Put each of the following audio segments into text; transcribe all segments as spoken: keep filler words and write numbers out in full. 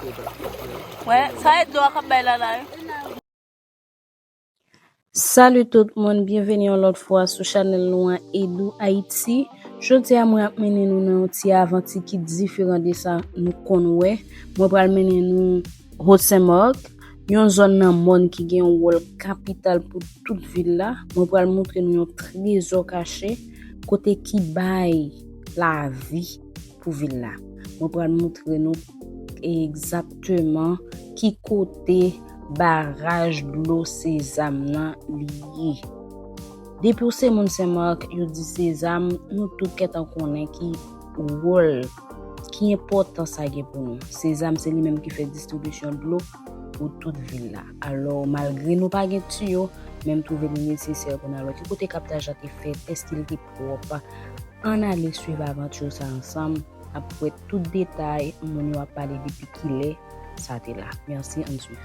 Wè, sa e dlo a k ap bay la la, wi. Salut tout moun, byenveni yon lòt fwa sou chanèl nou an, Edou Haïti. Jodi a, mwen ap mennen nou nan yon ti avanti ki diferan de sa nou konn wè. Mwen pral mennen nou Haut Saint-Marc, yon zòn nan mòn ki gen yon wòl kapital pou tout vil la. Mwen pral montre nou yon trezò kache, kote ki bay lavi pou vil la. Mwen pral montre nou egzakteman ki kote baraj dlo Sezam nan li ye. Depi w se moun Senmak, yo di Sezam, nou tout gentan konnen ki wòl, ki enpòtans sa gen pou nou. Sezam se li menm ki fè distribisyon dlo pou tout vil la. Alò, malgre nou pa gen tiyo, men m twouve li nesesè pou n al wè ki kote kaptaj la te fèt, èske l te pwòp. Ann ale swiv avanti sa ansanm, n ap wè tout detay moun yo ap pale depi kilè sa te la. Mèsi, ann swiv.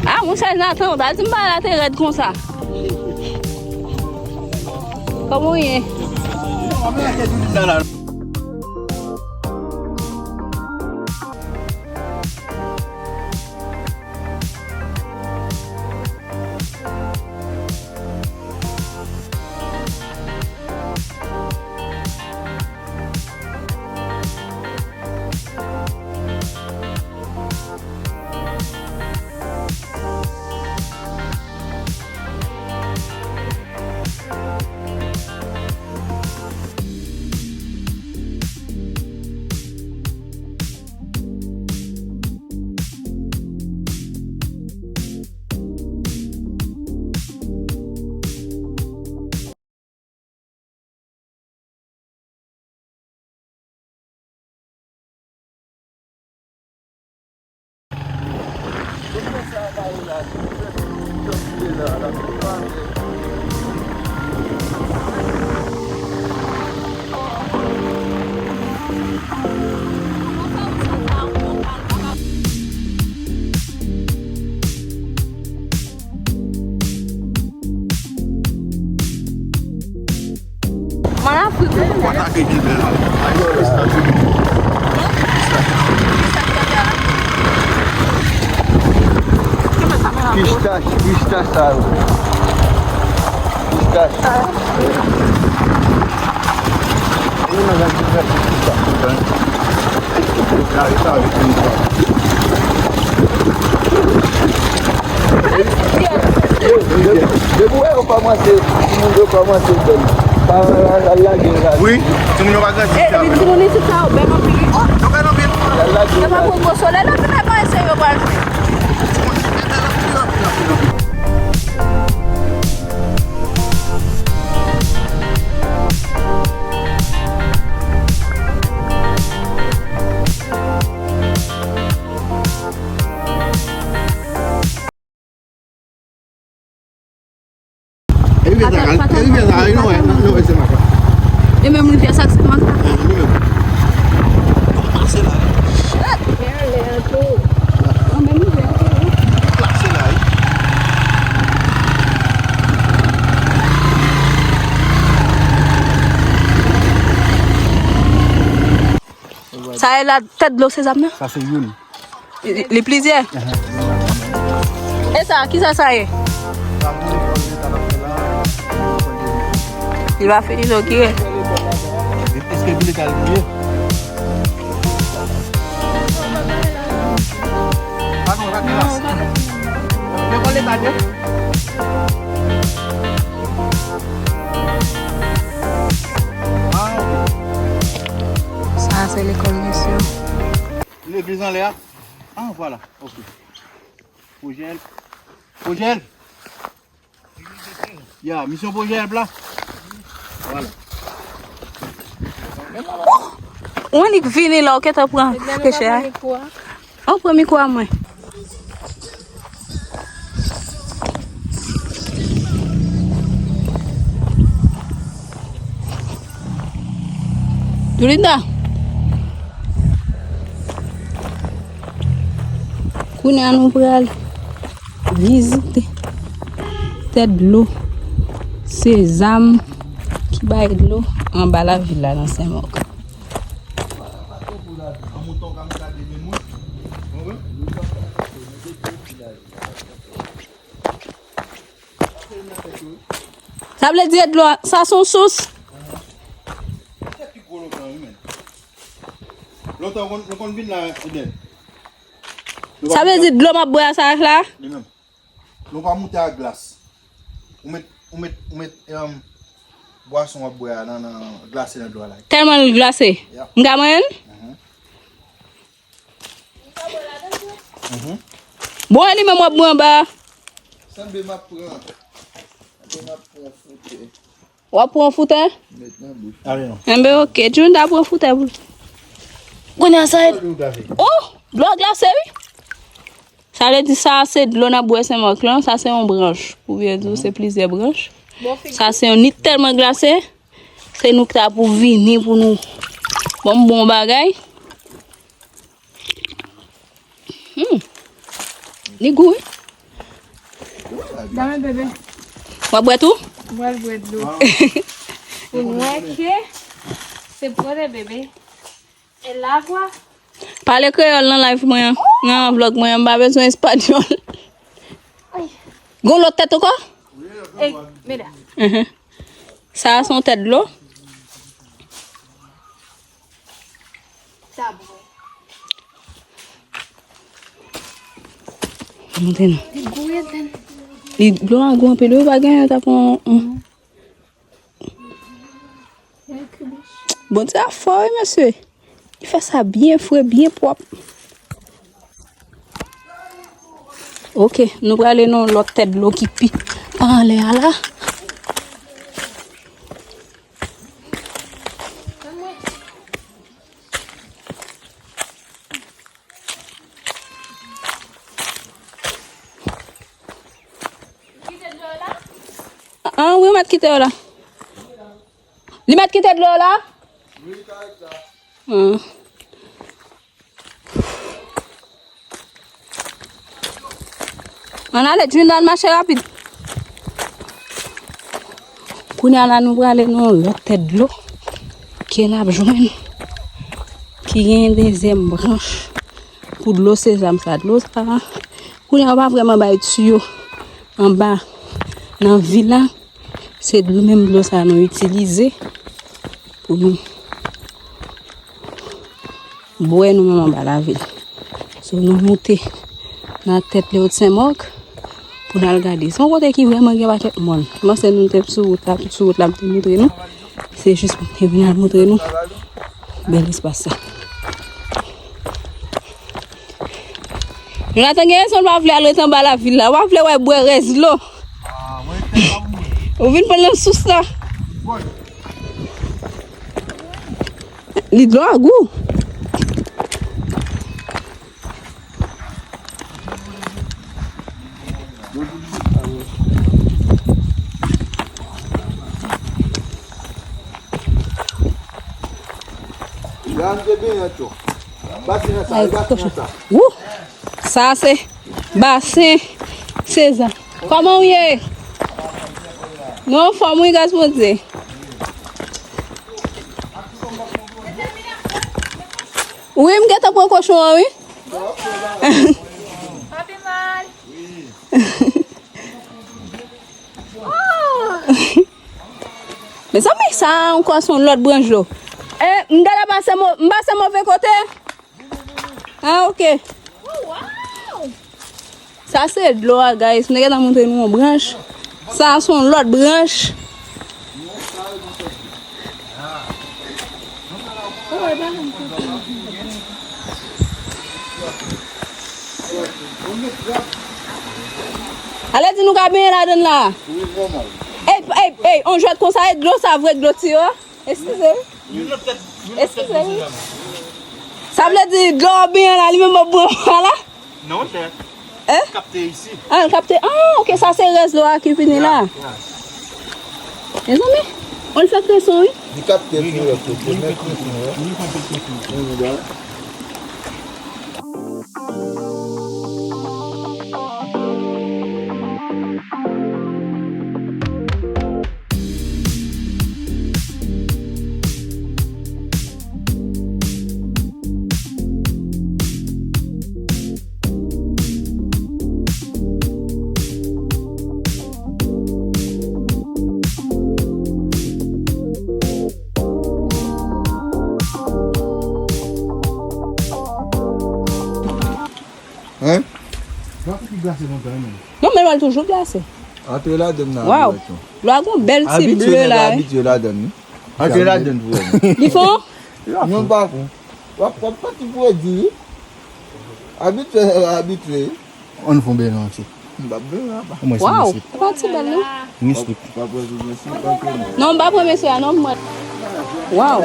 Ah, monchè, Nathan, ou ta di m bagay la te rèd konsa. Kòman w ye? Mwen Afrik wi. Ou atake Gilbert la. Pistach, pistach sa yo. Pistach. Depi w wè yo kòmanse, timoun yo kòmanse bèl. Pa al lage yo la. Wi, timoun yo pa grandi. E, epi timoun isit sa yo bèl anpil wi. Yo bèl anpil. Al lage yo la. Yo pa pran gwo solèy la, fini pa ese yo pral fè. E rivyè sa, e rivyè sa, e nou wè, nou wè se maka. E menm rivyè sa, se maka. E nou menm. Sa e la tèt dlo sezam nan? Sa se youn. Li, li plizyè? Ehe. E sa, kisa sa ye? Li pa fini non, ki ye? Èske vin lekòl li ye? Ah non, pa glas. Lekòl leta li ye? Ah, ok. Sa se lekòl mesye. Legliz anlè a? Ah, vwala. Ok. Pwojè. Pwojè. Ya, misyon pwojè la. Vwala. Ou annik vini la, ou gentan pran pechè a. Ou pran mikwo a mwen. Linda. Kounye a nou pral vizite tèt dlo sezam ki bay dlo anba lavil la nan Senmòg. Sa vle di dlo a, sa se yon sous? Lontan nou konn, nou konn vin la, Eden. Sa vle di dlo m ap bwè a sa la? Li menm. Nou pa moute ak glas. Ou met, ou met, ou met, em, bwason w ap bwè a nan, nan glase nan dlo a la. Tèlman l glase. Ya. M ka manyen l? Mhm. Mhm. Bon, e li menm w ap bwè anba a. Sanble m ap pran. Sanble m ap pran foutè. W ap pran foutè? Met nan bouch. Ale non. Enben, ok. Junda pran foutè pou li. Kounye a sa e. Oh! Dlo a glase, wi. Sa vle di sa se dlo n ap bwè Senmòg lan. Sa se yon branch. Pou byen di w, se plizyè branch. Sa se yon nit tèlman glase. Se nou ki ta pou vini pou nou ban m bon bagay. Hmm. Li gou, wi. Dame, bebe. W ap bwè tou? Mwen bwè dlo. Pou nou wè ke se pwòte, bebe. E la vwa. Pale kreyòl nan live mwen an, nan vlòg mwen an, m pa bezwen espanyòl. Ay. Gon lòt tèt ankò? Ey, meda. Mhm. Sa a se yon tèt dlo. Sa bon. Monte non. Li gou, Eden. Li dlo a gou anpil, wi, pa gen yon ta pran, hmm. Bondye a fò, wi, mesye. Li fè sa byen fre, byen pwòp. Ok, nou prale nan lòt tèt dlo ki pi pa anlè a la. Ah, wi, mèt kite yo la. Li mèt kite dlo la? Wi, li ka ret la. Ah. Ann ale, Junda, ann mache rapid. Kounye a la, nou prale nan yon lòt tèt dlo ke n ap jwenn, ki gen dezyèm branch pou dlo sezam sa. Dlo sa, kounye a, yo pa vrèman bay tiyo anba nan vil la. Se dlo, menm dlo sa nou itilize pou nou bwè nou menm anba lavil. So, nou moute nan tèt Lewòt Senmòg pou n al gade. Se yon kote ki vrèman gen pakèt mòn. M panse nou te sou wout la, tout sou wout la, m te montre nou. Se jis pou m te vin al montre nou bèl espas sa. Jonathan gen rezon l pa vle al ret anba lavil la. Ou pa vle wè bwè rès dlo. Ou vin pran nan sous la. Li dlo a gou. Wou! Sa se basen Seza. Kòman w ye? Nou anfòm wi, gras Bondye. Wi, m gentan pran kochon an, wi. Pa pi mal. Oh! Mezanmi, sa ankò se yon lòt branch dlo. Eh, m gade pase mo-, m pase move kote. Ah, ok. Oh, wow! Sa se dlo a, guys. M te gentan montre nou yon branch. Sa se yon lòt branch. Ale di nou ka benyen ladann la. Ey, ey, ey, on jwèt konsa, e dlo sa vre, dlo tiyo a? Eskize wi. Eskize wi. Sa vle di dlo a benyen la, li menm ap pran la? Non, chè. Eh? Kapte isi. Ah, l kapte. Ah, ok, sa se rès dlo a ki vini la. Ya, ya. Mezanmi, on l fè kreson, wi. Li kapte sou lòt kote, men kreson, wi. Li fè kreson. Wi, wi. Hein? Dlo a tou ki glase lontan, wi, menm. Non, men dlo a toujou glase. Antre ladann nan. Waw. Dlo a gon bèl ti ble la, wi. Abitye ladann, wi. Antre ladann pou wè. Li fon? Non, pa fon. W ap, w ap pati pou wè di, wi. Abitye, abitye. Ann fon bèl non, ti. M p ap benyen apa. Waw, se pa ti bèl non. Nis li. Non, m pa pran mesye a non, mwen. Waw.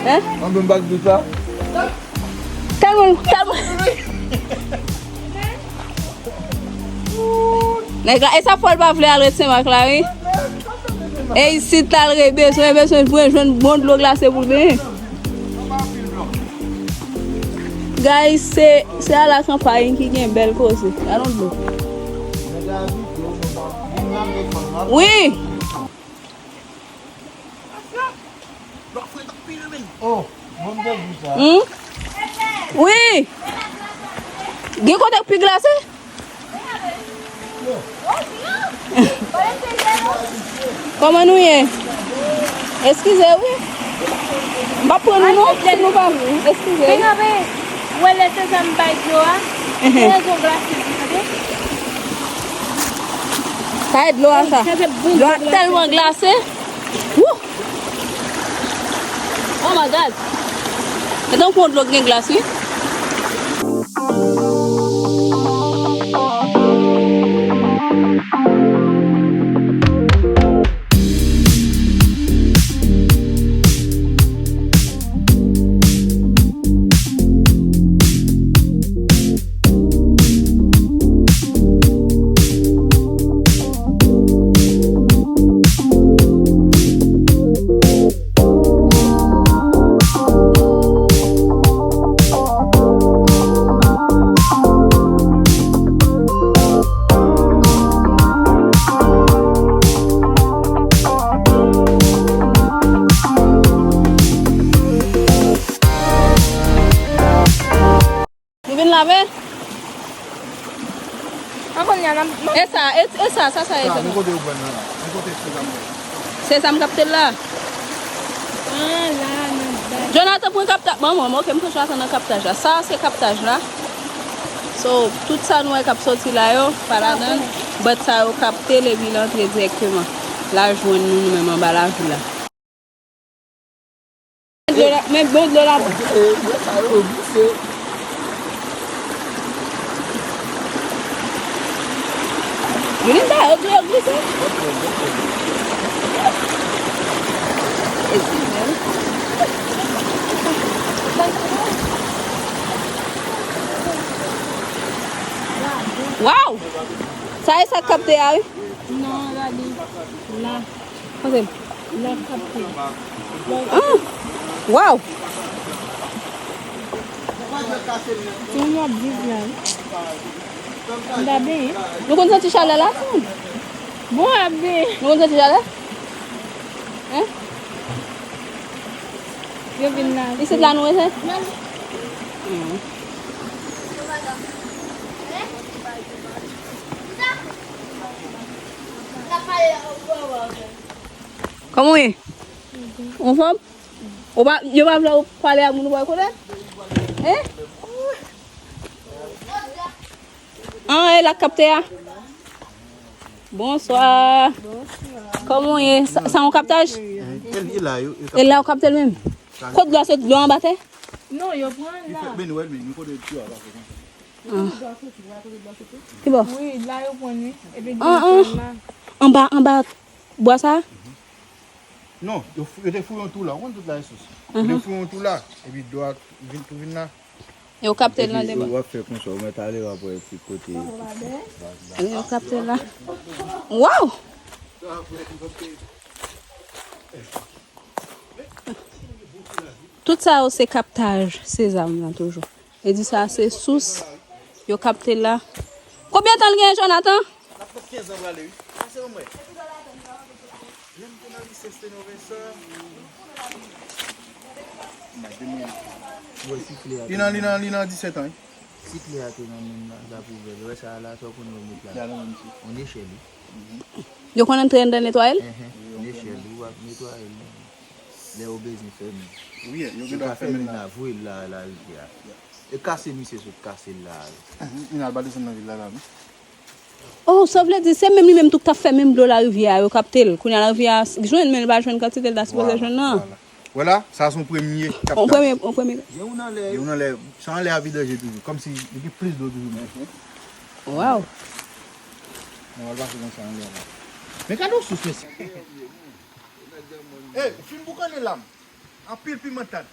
Hein? Ann m bak di sa. Tèlman, tèlman. Nèg la, e sa fò l pa vle al ret Senmak la, wi. E isit la, l re bezwen, bezwen jwenn, jwenn bon dlo glase pou l benyen. Guys, se, se a la kanpay ki gen bèl koze. Gade yon dlo. Wi. Hmm? Wi. Gen kote k pi glase? Kòman nou ye? Eskize wi. M p ap pran nou non, si nou pa vle. Eskize. Ou wè lè Sezam bay dlo a? Mhm. Rezon glase li, tande? Sa e dlo a sa. Dlo a tèlman glase. Wouh! Oh my God! E tankou yon dlo k gen glas, wi. Nou vin lave? An kounye a, n ap... E sa, e, e sa, sa, sa, e sa. Sa, nou kote yo pran nan la. Nou kote Sezam nan. Sezam k ap te la. Ah, la, nan bay. Jonathan pran kaptaj. Bon, bon, ok, m toujou atann nan kaptaj la. Sa, se kaptaj la. So, tout sa nou wè k ap soti la yo, pa ladan. Bòt sa yo kapte l epi l antre dirèkteman. L al jwenn nou, nou menm anba lavil la. Dlo la, men bon dlo la. E, e, sa yo glise. Yolinda, yo dlo yo glise. Eskize m. Waw! Sa e sa k kapte a, wi? Non, gade. La. Kote? La kapte. Ah! Waw! Se yon ap viv la, wi. M ta benyen. Nou konn santi chalè la, timoun? Bon, ap benyen. Nou konn santi chalè? Hein? Yo vin la. Isit la nou rete? Kòman w ye? Anfòm? Ou pa, yo pa vle ou pale ak moun ou pa konnen? Hein? An, e la k kapte a? Bonswa. Kòman w ye? Sa, sa yon kaptaj? E la yo kapte l menm? Kot dlo a soti? Dlo anba tè? Non, yo pran la. Ki bò? Wi, la yo pran wi. Epi dlo pran la. Anba, anba bwa sa? Non, yo, yo te fouye yon tou la. Ou konn tout la resous. Yo te fouye yon tou la. Epi dlo a vin tou vin la. Yo kapte l nan de bò. W ap fè konsa, ou mèt ale w ap wè ki kote. Yo kapte l la. Waw! Tout sa yo se kaptaj sezam nan toujou. E di sa se sous yo kapte l la. Konbyen tan l gen, Jonathan? N ap fè kenz an prale, wi. Pase yon mwen. Lè m te nan lise Steno Vincent. Li nan, li nan, li nan disèt an, wi. Si kle a te nan men m la, m t ap ouvè l. Ou wè sa a la, sa w konn yo met la? Yon nechèl, wi. Yo konn antre anndan netwaye l? Enhen, yon nechèl, wi, w ap netwaye l. Lè yo bezwen fèmen. Wi, yo gen dwa fèmen la. Wi, la, la, rivyè a. E kase misye sot kase l la. Li al pa desann nan vil la, la, non? Oh, sa vle di, se menm li menm tou k t ap fè menm dlo larivyè a, yo kapte l. Kounye a larivyè a jwenn, men li pa jwenn kantite l ta sipoze jwenn nan. Vwala. Vwala, sa se yon premye kaptaj. Yon premye, yon premye. Gen youn anlè. Gen youn anlè, sa anlè a vidanje toujou, kòmsi li gen plis dlo toujou menm. Waw. Nan w al pase konsa anlè la. Men gade yon sous, mesye. Ey, fin boukannen lam. Anpil piman tan.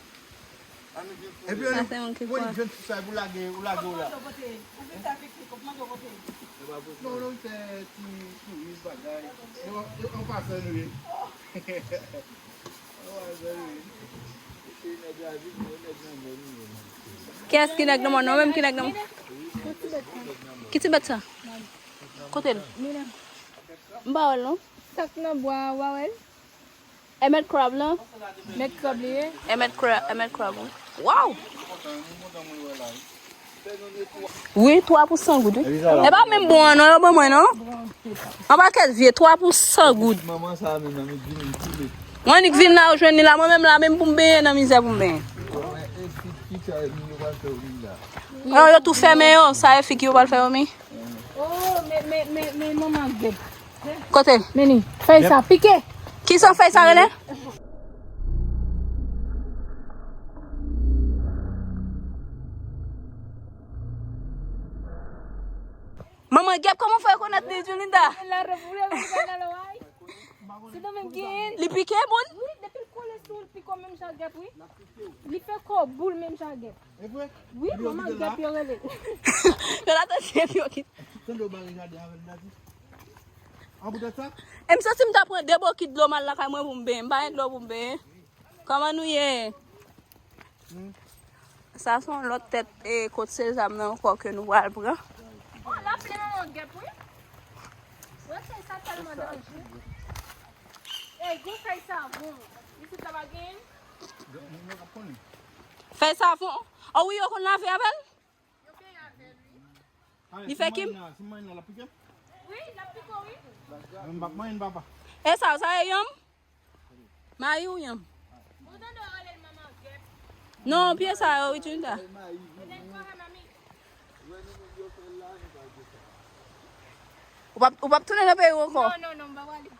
Epi ann, ou jwenn ti sa pou lage, ou lage w la. Non, non, fè ti touris bagay. Yo, yo, an pasan nou ye. An pasan nou ye. Kiyès ki nèg nan mòn nan? Ou menm ki nèg nan mòn? Ki ti bèt sa? Kote l? M pa wè l non. Sa k nan bwa a, w pa wè l? E mèt krab lan? Mèt krab li ye? E mèt krab, e mèt krab, wi. Waw! Wi, twa pou san goud, wi. E pa menm bon an non, yo ban mwen non. Yon pakèt vye, twa pou san goud. Manman sa menm nan met vin li tou. Mwen annik vin la, ou jwenn li la, mwen menm la, menm pou m benyen nan mizè pou m benyen. Yo, yo tou fèmen yo, sa e fi ki yo pral fè yo mi? Oh, men, men, men, men manman gèp. Kote? Men li. Fèy sa, pike. Kisa fèy sa rele? Manman gèp, kòman fè rekonèt li, Julinda? Li pike moun? Wi, depi l kole sou ou, l pike w menm jan gèp, wi. Li fè kò boul menm jan gèp. E vre? Wi, manman gèp yo rele. Yo la tande epi yo kite. Tande yo bare jaden avè l dati. An poutèt sa? E m santi m ta pran de bokit dlo m al lakay mwen pou m benyen. M pa gen dlo pou m benyen. Kòman nou ye? Sa se yon lòt tèt e kot sezam nan ankò ke nou pral pran. Oh, la plen manman gèp, wi. Wè fèy sa tèlman danje. Ey, gon fèy savon. Isit la pa genyen? Fèy savon? Oh wi, yo konn lave avè l? Yo genyen avè l, wi. Li fè ki? Si m manyen la, l ap pike m? Wi, l ap pike w, wi. M p ap manyen l, papa. E sa, sa e yanm? Mayi ou yanm? Ou tande yo rele l manman gèp? Non, pye sa yo, wi, Julinda. Ou p ap, ou p ap tounen nan peyi w ankò? Non, non, non, m pa prale.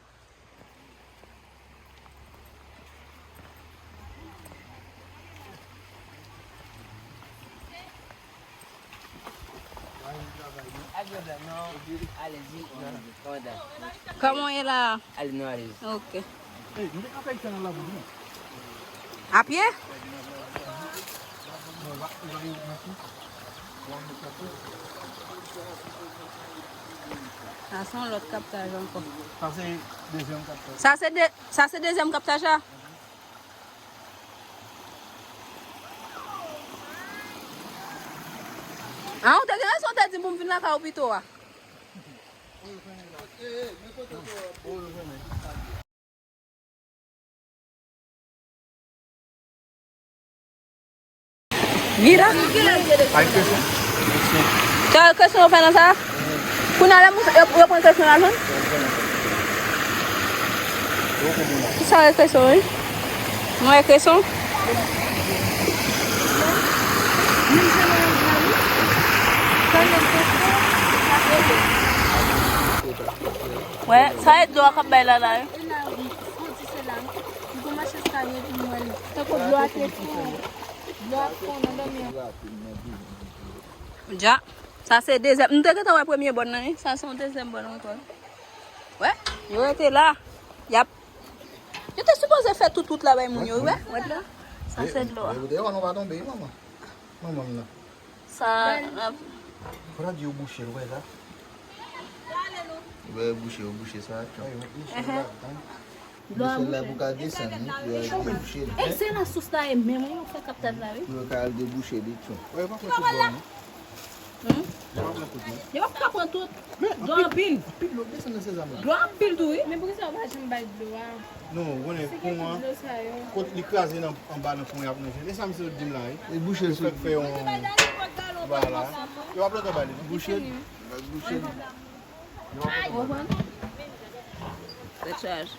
Kòman w ye la? Ok. A pye? Sa se yon lòt kaptaj ankò. Sa se dezyèm kaptaj. Sa se de, sa se dezyèm kaptaj la? Ah, ou te gen rezon, ou te di pou m vin lakay ou pito a. Gila. Ay, kèson. Kè-, kèson yo fè nan sa? Kounye a, lè moun yo, yo pran kèson la, jwenn? Ki sa wè kèson, wi? Mwen wè kèson. Wè, sa e dlo a k ap bay la, la, wi. Tankou dlo a te fon. Dlo a fon nan dòmi an. Dja. Sa se dezyèm. Nou te gentan wè premye bòn nan, wi. Sa se yon dezyèm bòn ankò. Wè, yo rete la. Y ap, yo te sipoze fè tout wout la bay moun yo, wi, wè. Wè la. Sa se dlo a. Yo pa tonbe, manman. Manman m nan. Sa, fò ta di yo bouche l, wè sa. Yo bouche, yo bouche sa. Bouche l la pou ka desann, wi. Yo al debouche l. E se la sous la e menm, wi, yo fè kaptad la, wi. Pou yo ka al debouche li tou. Wè, yo pa pran tout bò, non. Hmm? Yo pa pran tout, non. Yo pa ka pran tout. Dlo anpil. Anpil dlo desann nan sezam la. Dlo anpil tou, wi. Men poukisa yo pa janm bay dlo a? Non, ou konnen pon an, kot li kraze nan, anba nan pon y ap nan jel. E sa misye sot di m la, wi. E bouche l sot di m. Fè yon, vwala. Yo pa pran anba li, non. Bouche l. Bouche l. Ou konprann? Tèt chaje.